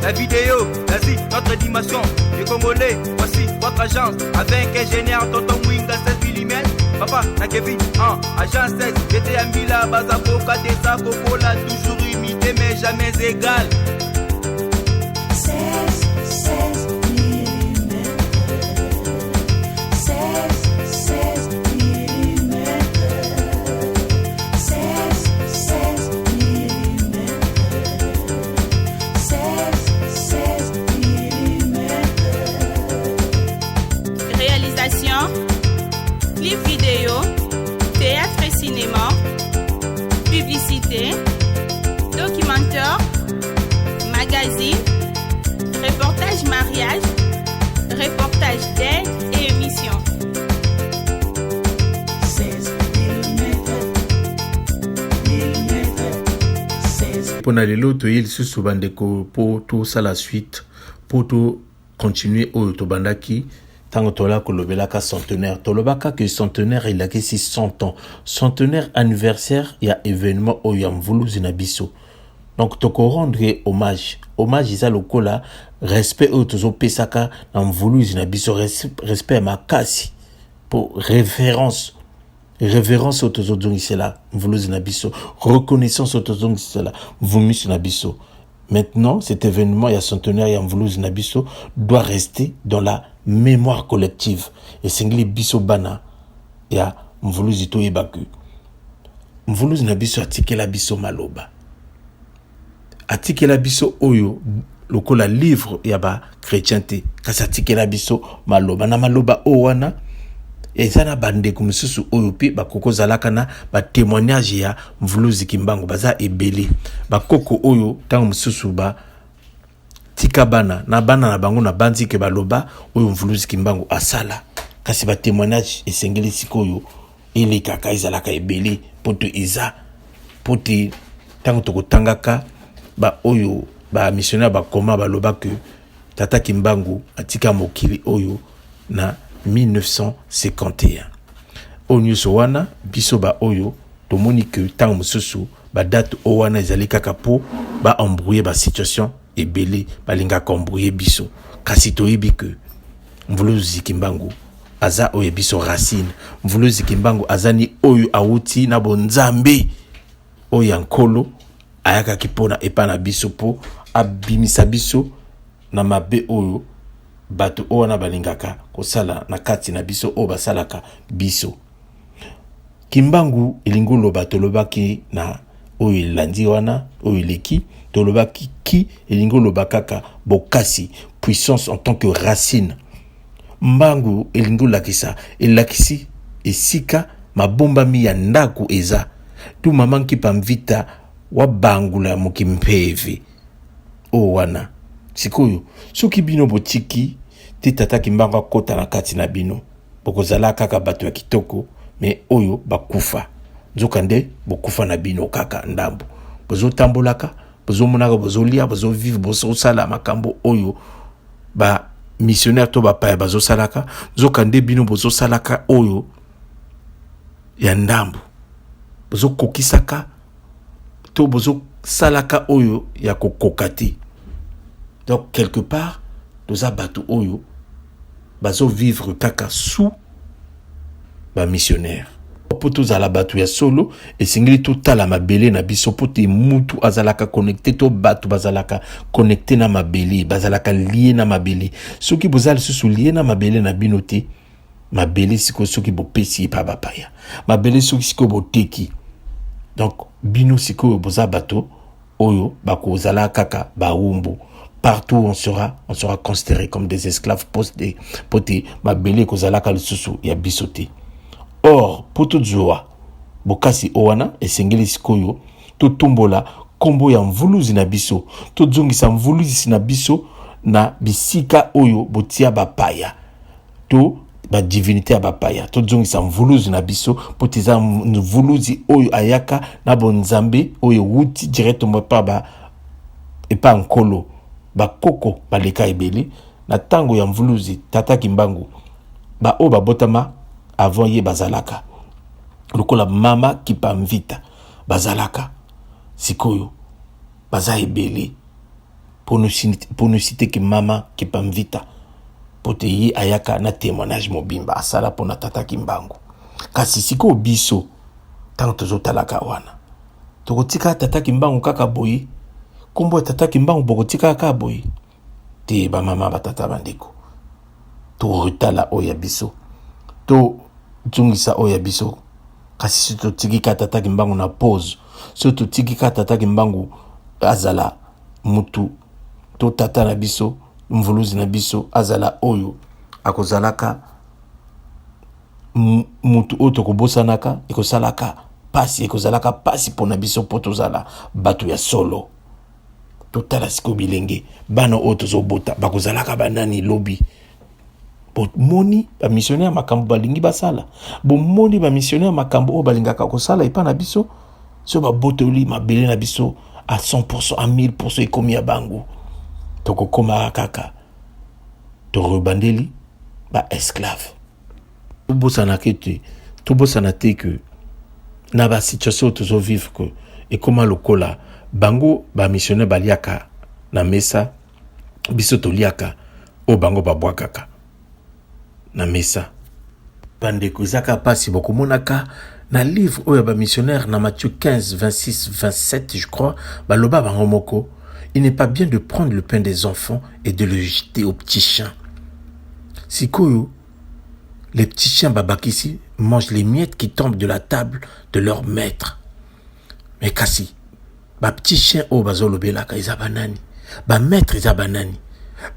La vidéo, l'Asie, notre dimension. Les Congolais, voici votre agence. Avec ingénieur Tonton Winga 16 mm. Papa, na Kevin, 1, agent 16. J'étais à Mbila, Bazakoka, Tessa, Kokola, toujours imité mais jamais égal. 16, 16 mm. 16, 16 mm. 16, 16 mm. 16, 16 mm. Réalisation, clip vidéo, théâtre et cinéma, publicité, documentaire, magazine, reportage mariage, reportage d'aide et émission. 16 mm. Mm. 16 Mpo na lelo toye lisusu bandeko mpo tosala suite, mpo to continuer oyo tobandaki ntango tola kolobelaka centenaire. Tolobaka ke centenaire elakisi 100 ans, centenaire anniversaire ya événement oyo ya mvuluzi na biso. Donc tokorendre hommage. Hommage eza lokola respect oyo tozopesaka na mvuluzi na biso, respect ya makasi po révérence, révérence oyo tozozongisela mvuluzi na biso, reconnaissance oyo tozongisela mvumisi na biso. Maintenant, cet événement ya centenaire ya mvuluzi na biso doit rester dans la mémoire collective. Esengeli biso bana ya mvuluzi toyeba ke mvuluzi na biso atikela biso maloba, atikela biso oyo lokola livre ya ba chrétien te, kasi atikela biso maloba. Na maloba oyo wana eza na bandeko mosusu oyo mpe bakoki kozalaka na batémoignage ya mvuluzi Kimbangu, baza ebele. Bakoko oyo ntango mosusu ba tika bana na bana na bango na banzi ke baloba oyo mvuluzi Kimbangu asala, kasi batémoignage esengeli sikoyo elekaka, ezalaka ebele po te eza po te ntango tokotangaka ba oyo ba missionnaire bakoma baloba ke tata Kimbangu atika mokili oyo na 1951. Oyo nyonso wana biso ba oyo tomoni ke ntango mosusu badate oyo wana ezali kaka mpo baembrouye basituation ebele, balingaka embrouye biso, kasi toyebi ke mvuluzi Kimbangu aza oyo biso racine. Mvuluzi Kimbangu aza ni oyo awuti na bonzambe oyo ya nkolo, ayakaki mpona epa na biso mpo abimisa biso na mabe oyo bato oyo wana balingaka kosala na kati na biso, oyo basalaka biso. Kimbangu elingi oloba, tolobaki na oyo elandi wana, oyo eleki, tolobaki ki elingi oloba kaka bokasi, puissance en tant que racine. Mbangu elingi olakisa, elakisi esika mabombami ya ndako eza tu mama Nkipa Mvita wa bangula mokimpeve oyo wana. Sikoyo soki bino botiki te tata Kimbangu akota na kati na bino, bokozala kaka bato ya kitoko me oyo bakufa, nzoka nde bokufa na bino kaka ndambo. Bozotambolaka, bozomonaka, bozolia, bozovivre, bozosala makambo oyo ba missionnaire to bapaya bazosalaka, nzoka nde bino bozosalaka oyo ya ndambo, bozokokisaka to bozosalaka oyo ya kokoka te. Donc quelque part toza bato oyo bazovivre kaka sous bamissionnaire. Mpo tozala bato ya solo, esengeli totala mabele na biso, mpo te mutu azalaka connecté to bato bazalaka connecté na mabele, bazalaka lié na mabele. Soki boza lisusu lié na mabele na bino te, mabele sikoyo soki bopesi epa bapaya, mabele soki sikoyo boteki, donc bino sikoyo boza bato oyo bakozala kaka bawumbu. Partout où on sera considéré comme des esclaves po te mabele ekozalaka lisusu ya biso te. Or po tozwa bokasi oyo wana, esengeli sikoyo totombola nkombo ya mvuluzi na biso, tozongisa mvuluzi na biso na bisika oyo botia bapaya to badivinité ya bapaya. Tozongisa mvuluzi na biso po te eza mvuluzi oyo ayaka na bonzambe oyo ewuti directement epa nkolo. Bakoko baleka ebele na ntango ya mvuluzi tata Kimbangu, baoyo babotama avant ye bazalaka lokola mama Kipa Mvita, bazalaka sikoyo baza ebele. Pour ne citer que mama Kipamvita, po te ye ayaka na témoignage mobimba asala mpona tata Kimbangu. Kasi sikoyo biso ntango tozotalaka wana, tokotika tata Kimbangu kaka boye? Nkombo ya tata Kimbangu bokotika kaka boye te? Bamama, batata, bandeko, totala oyo ya biso, tozongisa oyo ya biso. Kasi so totiki kaka tata Kimbangu na pause, so totiki kaka tata Kimbangu azala mutu to tata na biso, mvuluzi na biso, azala oyo akozalaka mutu oyo tokobosanaka, ekosalaka pasi, ekozalaka pasi mpona biso, mpo tozala bato ya solo. Totala sikoyo bilenge bana oyo tozobota, bakozalaka banani lobi? Bomoni bamissionnaire makambo balingi basala, bomoni bamissionnaire makambo oyo balingaka kosala epai na biso. So babotoli mabele na biso à 100%, à 1000%, ekomi ya bango, tokokomaka kaka torebandeli baesclave. Tobosanaka te, tobosana te ke na basituation oyo tozovivre, ke ekóma lokola bango bamissionnaire baliaka na mesa, biso toliaka oyo bango babwakaka na mesa. Bandeko, ezaka mpasi. Bokomonaka na livre oyo ya bamissionnaire, na Matthieu 15, 26, 27, je crois, baloba bango moko: "Il n'est pas bien de prendre le pain des enfants et de le jeter aux petits chiens." Sikoyo les petits chiens, babakisi, mangent les miettes qui tombent de la table de leur maître. Mais kasi bapetit chien oyo bazolobelaka eza banani? Bamaître eza banani?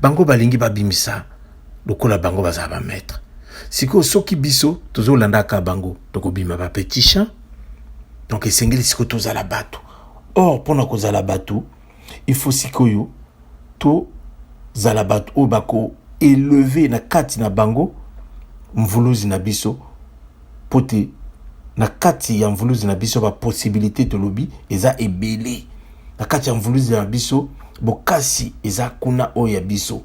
Bango balingi babimisa lokola bango bazala bamaître. Sikoyo soki biso tozolandaka bango, tokobima bapetit chien. Donc esengeli sikoyo tozala bato. Or mpona kozala bato, il faut sikoyo tozala bato oyo bakoélever na kati na bango mvuluzi na biso, po te na kati ya mvuluzi na biso bapossibilité tolobi eza ebele. Na kati ya mvuluzi na biso bokasi eza kuna oyo ya biso.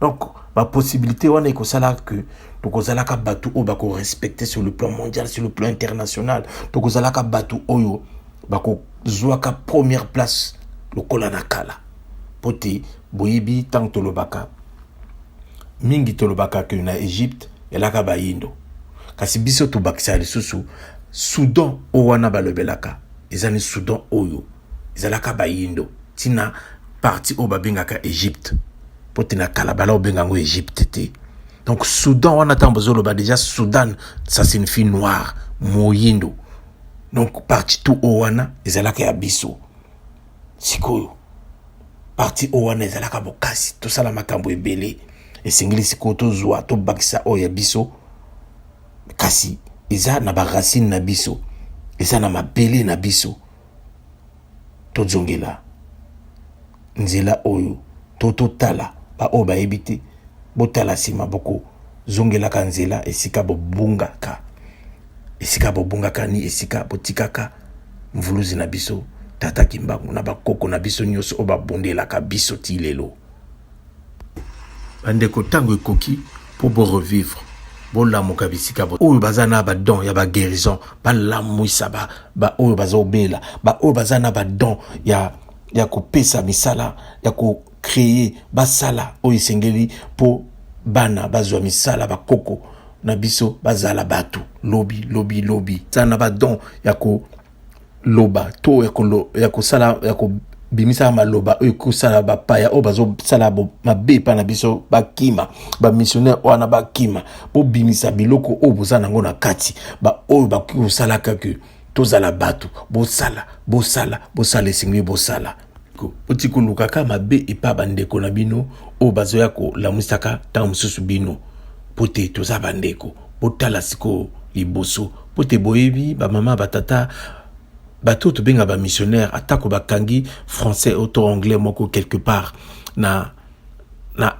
Donc bapossibilité wana ekosala ke tokozalaka bato oyo bakorespecte sur le plan mondial, sur le plan international. Tokozalaka bato oyo bakozwaka première place lokola na kala. Po te boyebi, ntango tolobaka mingi, tolobaka ke na Egypte elaka bayindo, kasi biso tobakisaka lisusu Soudan. Oyo wana balobelaka eza ni Soudan oyo ezalaka bayindo, ntina partie oyo babengaka Egypte, mpo te na kala bala obenga yango Egypte te. Donc Soudan wana, ntango bozoloba déjà Soudan, ça signifie noir, moyindo. Donc partie tout oyo wana ezalaka ya biso. Sikoyo partie oyo wana ezalaka bokasi, tosala makambo ebele. Esengeli sikoyo tozwa, tobakisa oyo ya biso, kasi eza na baracine na biso, eza na mabele na biso. Tozongela nzela oyo to totala baoyo bayebi te, botala nsima, bokozongelaka nzela esika bobungaka, esika bobungaka ni esika botikaka mvuluzi na biso tata Kimbangu na bakoko na biso nyonso oyo babundelaka biso ti lelo. Bandeko, ntango ekoki mpo borevivre, bolamuka. Bisika oyo baza na badon ya baguérison, balamwisa baoyo baza obela. Baoyo baza na badon ya kopesa misala, ya kocréer, basala oyo esengeli mpo bana bazwa misala, bakoko na biso bazala bato lobi lobi lobi. Za na badon ya koloba to ya kosala, ya kobimisa maloba oyo ekosala bapaya oyo bazosala mabe epai na biso bakima, bamissionnaire wana bakima. Bobimisa biloko oyo boza nango na kati, baoyo bakoki kosalaka ke tozala bato. Bosala, bosala, bosala, esengeli bosala. Oti kolukaka mabe epa bandeko na bino oyo bazoya kolamwisaka ntango mosusu bino, mpo te toza bandeko. Botala sikoyo liboso, mpo te boyebi bamama, batata, bato oyo tobenga bamissionnaire, atako bakangi français to anglais moko quelque part na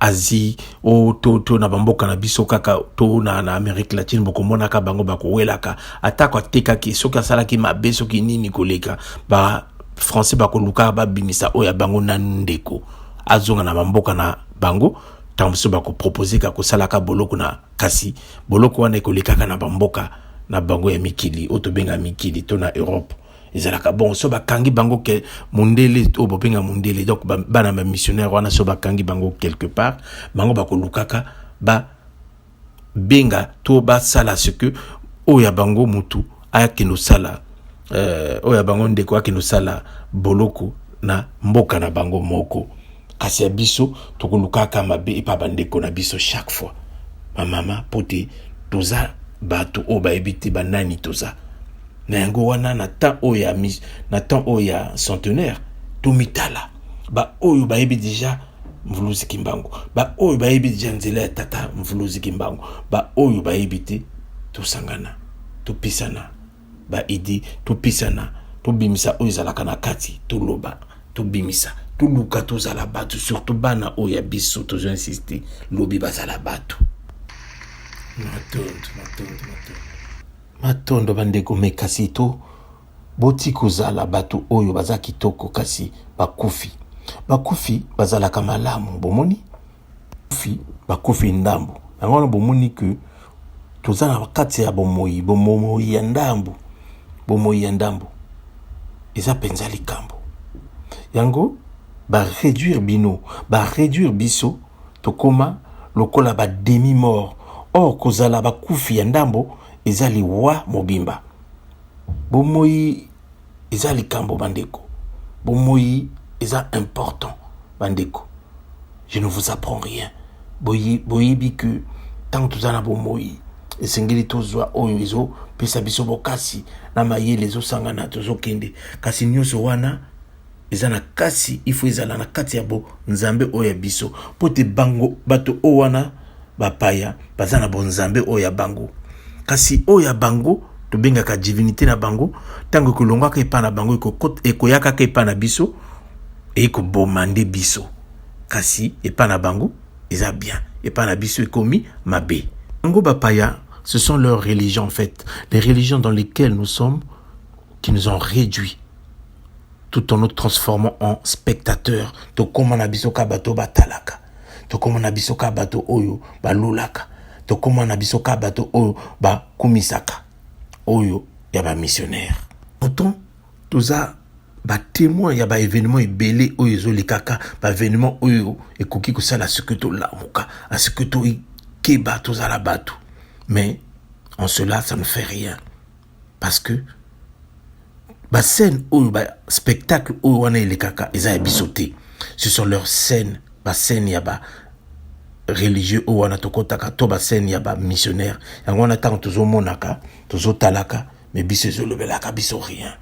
Asie o to na bamboka na biso kaka to na Amérique latine, bokomonaka bango bakowelaka. Atako atekaki, soki asalaki mabe, soki nini koleka, ba français bakoluka babimisa oyo ya bango nanu. Ndeko azonga na bamboka na bango, ntango mosusu bakopropose ka kosalaka boloko na, kasi boloko wana ekolekaka na bamboka na bango ya mikili oyo tobenga mikili to na Europe. Ezalaka bon so bakangi bango ke mundele oyo bobenga mundele, donc bana ba missionnaire wana so bakangi bango quelque part, bango bakolukaka ba benga to basala ce que oyo ya bango mutu akende osala oyo ya bango ndeko akende osala boloko na mboka na bango moko. Kasi ya biso tokolukaka mabe epa bandeko na biso chaque fois, bamama, po te toza bato oyo bayebi te banani toza na yango wana. Na temps oyo ya, na temps oyo ya centenaire, tomitala baoyo bayebi deja Mvuluzi Kimbangu, baoyo bayebi deja nzela ya tata Mvuluzi Kimbangu, baoyo bayebi te, tosangana, topisana baidées, topisana, tobimisa oyo ezalaka na kati, toloba, tobimisa, toluka tozala bato, surtout bana oyo ya biso tozo insister lobi bazala bato. Matondo, matondo, matondo, matondo, bandeko. Me kasi to boti kozala bato oyo baza kitoko, kasi bakufi, bakufi bazalaka malamu. Bomoni, bakufi, bakufi ndambo. Yango wana bomoni ke toza na kati ya bomoi, bomoi ya ndambo. Bomoi ya ndambo eza mpenza likambo yango. Baréduire bino, baréduire biso, tokóma lokola bademi mort. Or kozala bakufi ya ndambo eza liwa mobimba. Bomoi eza likambo, bandeko. Bomoi eza important, bandeko. Je ne vous apprends rien. Boyebi ke ntango toza na bomoi, esengeli tozwa oyo ezopesa biso bokasi na mayele, ezosangana, tozokende. Kasi nyonso wana eza na kasi ifo ezala na kati ya bonzambe oyo ya biso, mpo te bango bato oyo wana bapaya baza na bonzambe oyo ya bango. Kasi oyo ya bango tobengaka divinité na bango, ntango ekolongwaka epai na bango, ekoya kaka epai na biso, ekoboma nde biso. Kasi epai na bango eza bien, epai na biso ekomi mabe. Bango bapaya, ce sont leurs religions en fait, les religions dans lesquelles nous sommes, qui nous ont réduits tout en nous transformant en spectateurs. Tokóma na biso ka bato batalaka, tokóma na biso ka bato oyo balulaka, tokóma na biso ka bato oyo bakumisaka oyo ya bamissionnaire. Pourtant toza batémoin ya baévénement ebele oyo ezolekaka, baévénement oyo ekoki kosala soki tolamuka, aseke tokeba, tozala bato. Mais en cela, ça ne fait rien, parce que bascène oyo, baspectacle oyo wana elekaka eza ya biso te. Ce sont leurs scènes, bascène ya ba religieux oyo wana tokɔtaka to bascène ya bamissionnaire. Yango wana ntango tozomonaka, tozotalaka, mais biso ezolobelaka biso rien.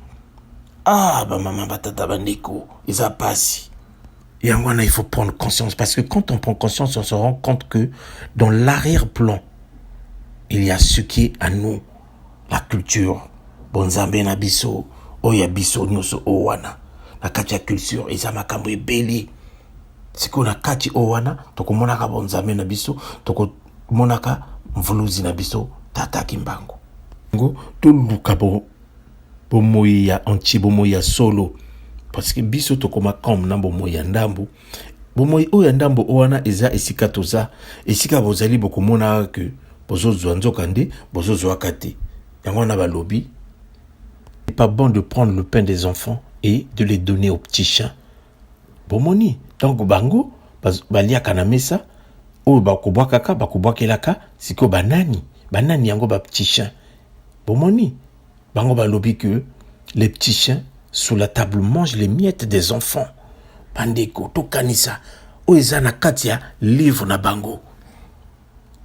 Ah, bamama, batata, bandeko, eza pasi. Yango wana il faut prendre conscience, parce que quand on prend conscience, on se rend compte que dans l'arrière-plan, il y a ce qui est à nous, la culture, bonzambe na biso oyo ya biso nyonso oyo wana. Na kati ya culture eza makambo ebele. Sikoyo na kati oyo wana tokomonaka bonzambe na biso, tokomonaka mvuluzi na biso tata Kimbangu. Ngo toluka bomoi ya entier, bomoi ya solo, parce que biso tokoma comme na bomoi ya ndambu. Bomoi oyo ya ndambo oyo wana eza esika toza, esika bozali, bokomonaka ke bozozwa, nzoka nde bozozwaka te. Yango wana balobi: "Pas bon de prendre le pain des enfants et de les donner aux petits chiens." Bomoni, donc bango baliaka na mesa oyo bakobwakaka, bakobwakelaka. Sikoyo banani, banani yango ba petits chiens? Bomoni, bango balobi que les petits chiens sous la table mangent les miettes des enfants. Bandeko, tokanisa oyo eza na kati ya livre na bango,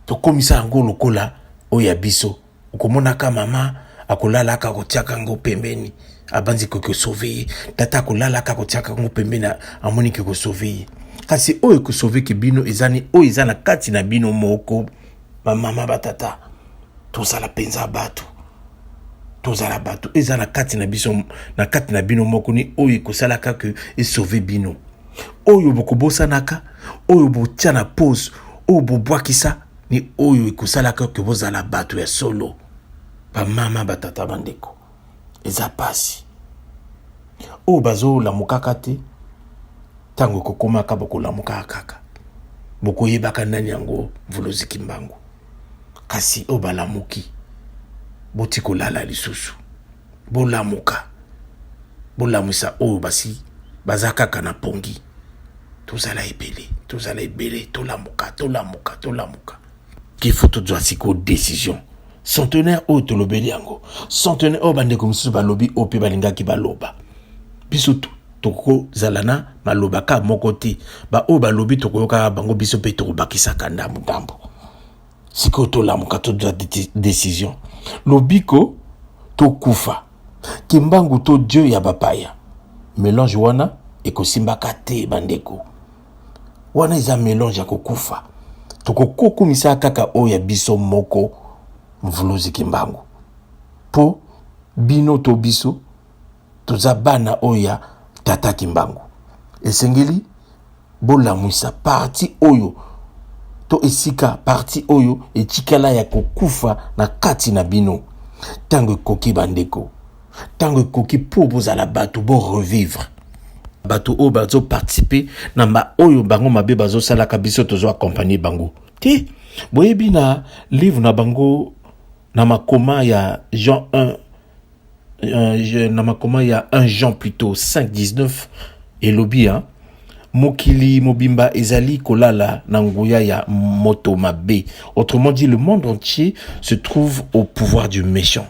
tokomisa yango lokola oyo ya biso. Okomonaka mama akolalaka, akotiaka yango pembeni, abanzi koki kosauver ye. Tata akolalaka, akotiaka yango pembeni, amoni ke kosauver ye. Kasi oyo ekosauver ke bino eza ni oyo eza na kati na bino moko. Bamama, batata, tozala mpenza bato, tozala bato. Eza na kati na biso, na kati na bino moko, ni oyo ekosalaka ke esauver bino. Oyo bokobosanaka, oyo botia na pose, oyo bobwakisa, ni oyo ekosalaka ke bozala bato ya solo. Bamama, batata, bandeko, eza pasi. Oyo bazolamukaka te, ntango ekokomaka bokolamukaka kaka, bokoyebaka nani yango Mvuluzi Kimbangu. Kasi oyo balamuki, boti kolala lisusu, bolamuka. Bolamwisa oyo basi baza kaka na pongi. Tozala ebele, tozala ebele, tolamuka, tolamuka, tolamuka. Qu'il faut tozwa sikoyo decision. Centenaire oyo tolobeli yango, centenaire oyo bandeko mosusu balobi oyo mpe balingaki baloba. Biso tokozala na maloba kaka moko te. Baoyo balobi tokoyokaka bango, biso mpe tokobakisaka ndambo ndambo. Sikoyo tolamuka, tozwa decision. Lobiko tokufa, Kimbangu to Dieu ya bapaya. Melange wana ekosimbaka te bandeko. Wana eza melange ya kokufa. Tokokokumisa kaka oyo ya biso moko Mvuluzi Kimbangu. Po bino to biso toza bana oyo ya Tata Kimbangu. Esengeli bolamwisa parti oyo to esika parti oyo etikala ya kokufa na kati na bino. Ntango ekoki bandeko, ntango ekoki mpo bozala bato bo revivre. Bato oyo bazo participer na ba oyo bango mabe bazosalaka, biso tozo accompagner bango te. Boyebi na livre na bango na makoma ya Jean 1, na makoma ya 1 Jean plutôt 5 19 elobi, hein, mokili mobimba ezali kolala na nguya ya moto mabe. Autrement dit, le monde entier se trouve au pouvoir du méchant.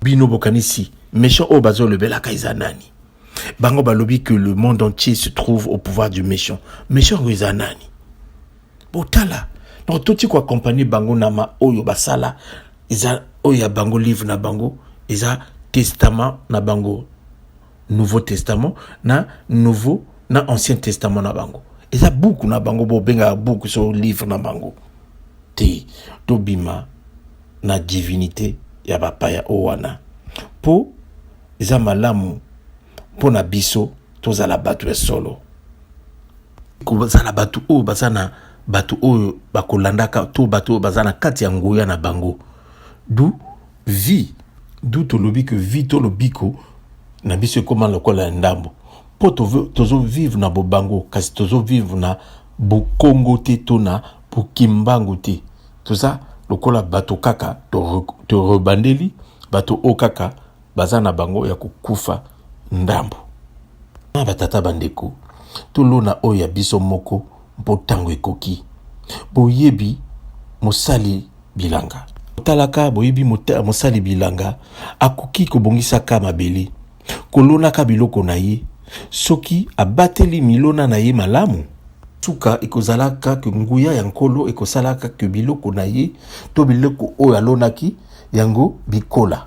Bino bokanisi méchant oyo bazolobelaka eza nani? Bango balobi que le monde entier se trouve au pouvoir du méchant. Méchant oyo eza nani? Botala. Donc toti ko accompagner bango na ma oyo basala eza oyo ya bango livre na bango eza testament na bango, Nouveau Testament na Nouveau na Ancien Testament na bango eza buku na bango, bobengaka buku so livre na bango te. Tobima na divinité ya bapaya oyo wana mpo eza malamu mpo na biso tozala bato ya solo, kozala bato oyo baza na bato oyo bakolandaka to bato oyo baza na kati ya nguya na bango. Du vie du tolobi ke vie to lobiko na biso ekóma lokola ya ndambo mpo tozovivre na bobango, kasi tozovivre na bokongo te to na bokimbangu te. Toza lokola bato kaka torebandeli, bato oyo kaka baza na bango ya kokufa ndambo. Na batata bandeko, tolona oyo ya biso moko mpo ntango ekoki. Boyebi mosali bilanga otalaka, boyebi mosali bilanga akoki kobongisaka mabele, kolonaka biloko na ye soki abateli milona na ye malamu. Suka ekozalaka ke nguya ya Nkolo ekosalaka ke biloko na ye to biloko oyo alonaki yango bikola.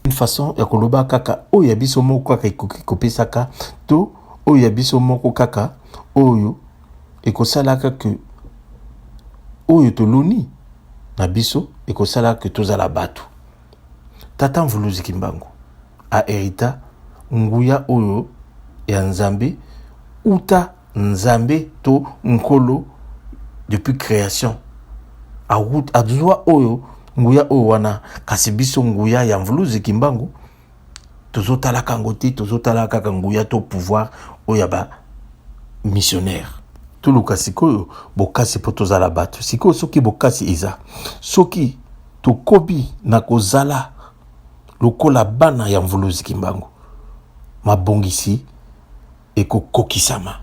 Une façon ya koloba kaka oyo ya biso moko kaka ekoki kopesaka to oyo ya biso moko kaka oyo ekosalaka ke oyo toloni na biso ekosalaka ke tozala bato. Tata Mvuluzi Kimbangu a herita nguya oyo ya Nzambe uta Nzambe to Nkolo depuis création. Azwa oyo nguya oyo wana, kasi biso nguya ya Mvuluzi Kimbangu tozotalaka yango te, tozotala kaka nguya to pouvoir oyo ya ba missionnaire. Toluka sikoyo bokasi mpo tozala bato. Sikoyo soki bokasi eza, soki tokobi na kozala lokola bana ya Mvuluzi Kimbangu, mabongisi ekokokisama.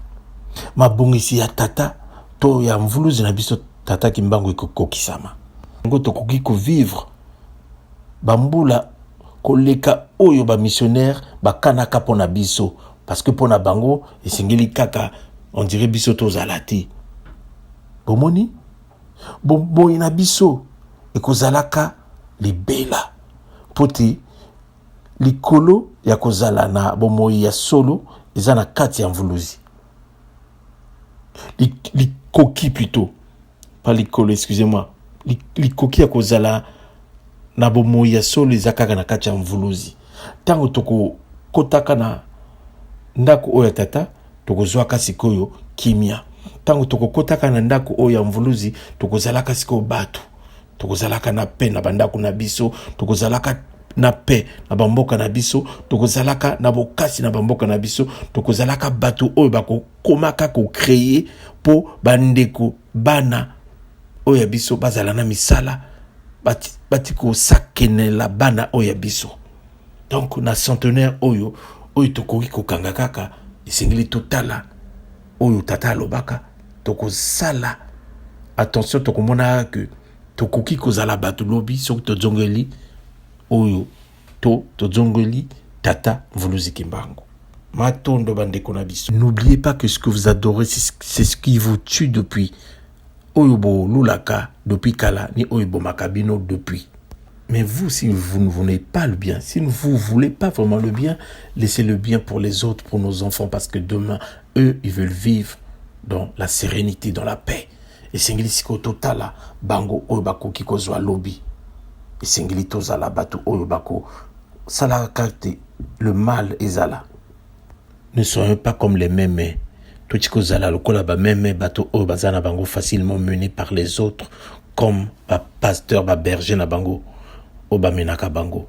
Mabongisi ya tata to ya mvuluzi na biso tata Kimbangu ekokokisama. Yango tokoki kovivre bambula koleka oyo ba missionnaire bakanaka mpo na biso, parce que mpo na bango esengeli kaka on dirait biso tozala te. Bomoni bomoi na biso ekozalaka libela mpo te likolo ya kozala na bomoi ya solo eza na kati ya mvuluzi. Likoki plutôt, pas likolo, excusez-moi, likoki ya kozala na bomoi ya solo eza kaka na kati ya mvuluzi. Ntango tokokotaka na ndako oyo ya tata, tokozwaka sikoyo kimia. Ntango tokokotaka na ndako oyo ya mvuluzi, tokozalaka sikoyo bato, tokozalaka na pe na bandako na biso, tokozalaka na pe na bamboka na biso, tokozalaka na bokasi na bamboka na biso, tokozalaka bato oyo bakokomaka kocreye mpo bandeko bana oyo ya biso bazala na misala, bati kosakenela bana oyo ya biso. Donc na centenaire oyo Oyo tokoki kokanga kaka, esengeli totala oyo tata alobaka, tokosala attention, tokomona ke tokoki kozala bato lobi soki tozongeli oyo to tozongeli tata Mvuluzi Kimbangu. Matondo bandeko na biso. N'oubliez pas que ce que vous adorez, c'est ce qui vous tue depuis. Oyo bolulaka depuis kala ni oyo ebomaka bino depuis. Mais vous, si vous ne voulez pas le bien, si vous ne voulez pas vraiment le bien, laissez le bien pour les autres, pour nos enfants, parce que demain, eux, ils veulent vivre dans la sérénité, dans la paix. Esengeli sikoyo totala bango oyo bakoki kozwa lobi. Esengeli tozala bato oyo bakosalaka te le mal ezala. Ne soyons pas comme les mêmes. Totika kozala lokola bameme, bato oyo baza na bango facilement menés par les autres, comme bapasteur, baberger na bango oyo bamenaka bango.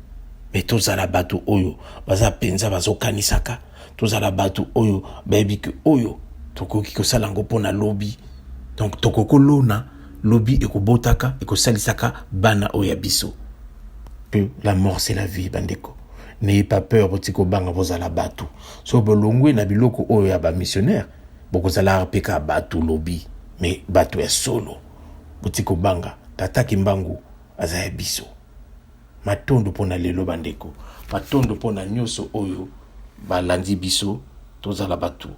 Me tozala bato oyo baza mpenza bazokanisaka, tozala bato oyo bayebi ke oyo tokoki kosala yango mpo na lobi. Donc tokoki kolona lobi, ekobotaka, ekosalisaka bana oyo ya biso. Que la mort, c'est la vie. Bandeko, n'ayez pas peur, botika kobanga, bozala bato. So bolongwe na biloko oyo ya bamissionnaire, bokozala mpe kaka bato lobi, me bato ya solo. Botika kobanga, tata Kimbangu aza ya biso. Matondo mpo na lelo, bandeko. Matondo mpo na nyonso oyo balandi biso. Tozala bato,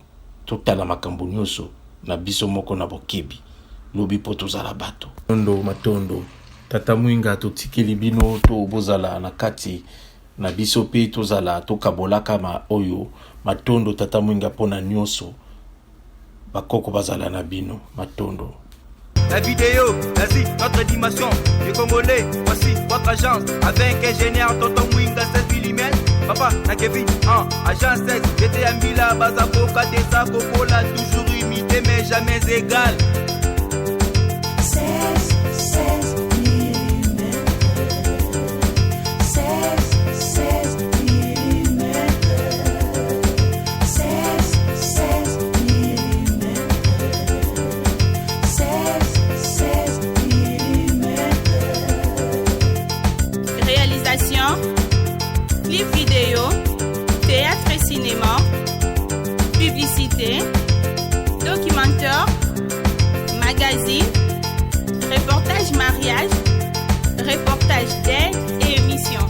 totala makambo nyonso na biso moko na bokebi lobi mpo tozala bato. Matondo, matondo, tata Mwinga. Totikeli bino to bozala na kati na biso mpe tozala tokabolaka ma oyo. Matondo, tata Mwinga, mpo na nyonso. Bakoko bazala na bino. Matondo. La vidéo, l'Asie, notre dimension. Les Congolais, voici votre agence. Avec ingénieur Tonton Mwinga 16 mm. Papa, na Kevin, 1, agence 16. J'étais à Mbila, Bazako, Kadesa, Kokola, toujours imité, mais jamais égal. 16, 16 mm. 16, 16 mm. 16, 16 mm. 16, 16 mm. Réalisation, clip vidéo, théâtre et cinéma, publicité, documentaire, magazine, reportage mariage, reportage d'aide et émission.